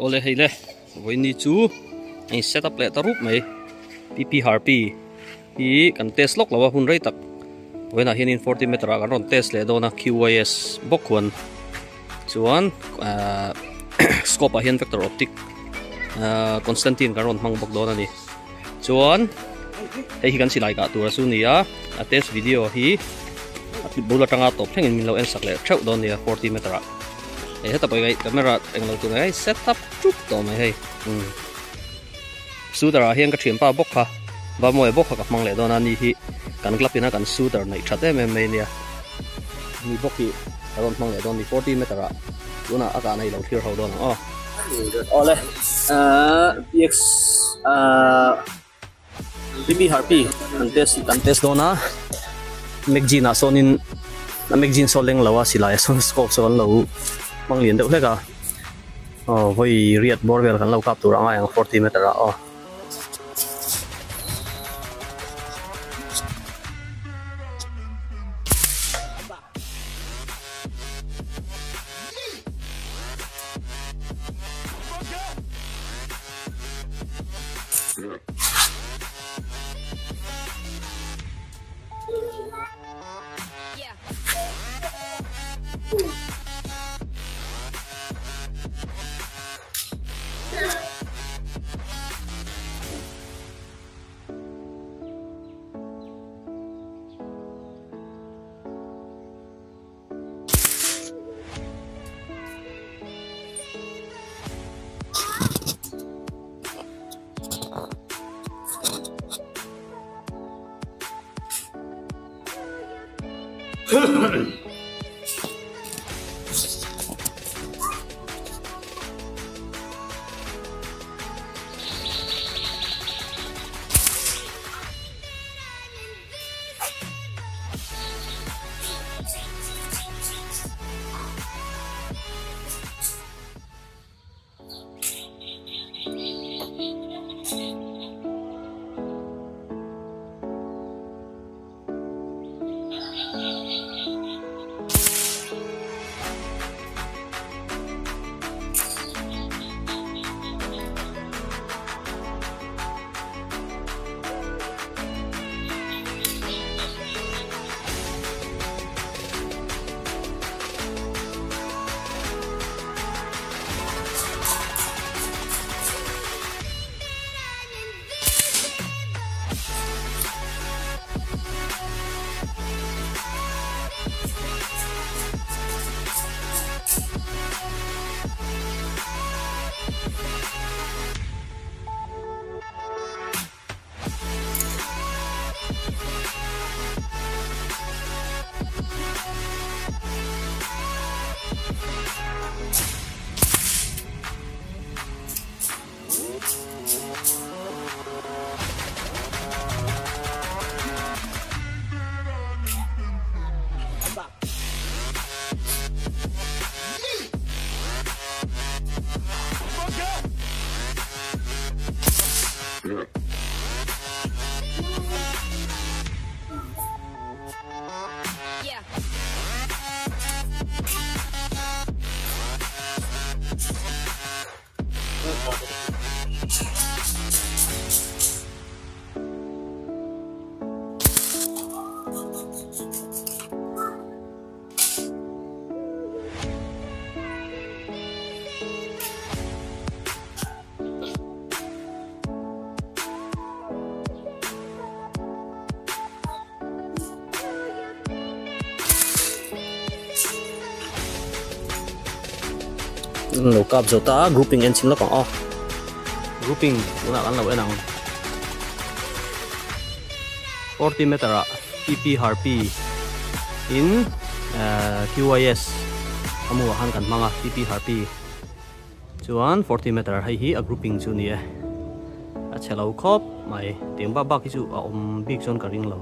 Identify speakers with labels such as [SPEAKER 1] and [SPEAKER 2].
[SPEAKER 1] Awle hei le vawiin chu a in set up leh ta rup mai pp harpy hi kan test lawk lo a hun rei tak vawiinah hianin 40 meter ah kan rawn test leh dawn a qys bawk khuan chuan ahh scope ah hian vector optic ahh constantine kan rawn hmang bawk dawn a ni chuan hei hi kan silai kah tur a chu ni a a test video hi a bul atanga tawp thlengin min lo en sak leh theuh dawn a ni a 40 meter ah. Hei heta pawh hi camera englo tur mai set up ṭup tawh mai hei umm shooter ah hian ka thianpa bawk kha Vamawia bawk kha ka hmang leh dawn a ni hi kan club ina kan shooter neih that em em mai ania ni bawk hi ka rawn hmang leh dawn ni 40 meter ah tunah a kahna hi lo thlir ho dawn ang aw. Awle ahh px ahh BB Harpy kan test kan test dawn a magazine ah sawnin a magazine saw leng lo a silai ah sawn scope saw an lo hmang lian deuh hlek a aw vawi riat bawr vel kan lo kap tur a ngai ang 40 meter ah aw. Lo kap zo ta a grouping en chin lawk ang aw grouping tunah kan lo en ang 40 meter ah pp harpy in qys a mu ah khan kan hmang a pp harpy chuan 40 meter hei hi a grouping chu a ni e a chhe lo khawp mai tiang bak bak hi chu a awm bik chuan ka ring lo.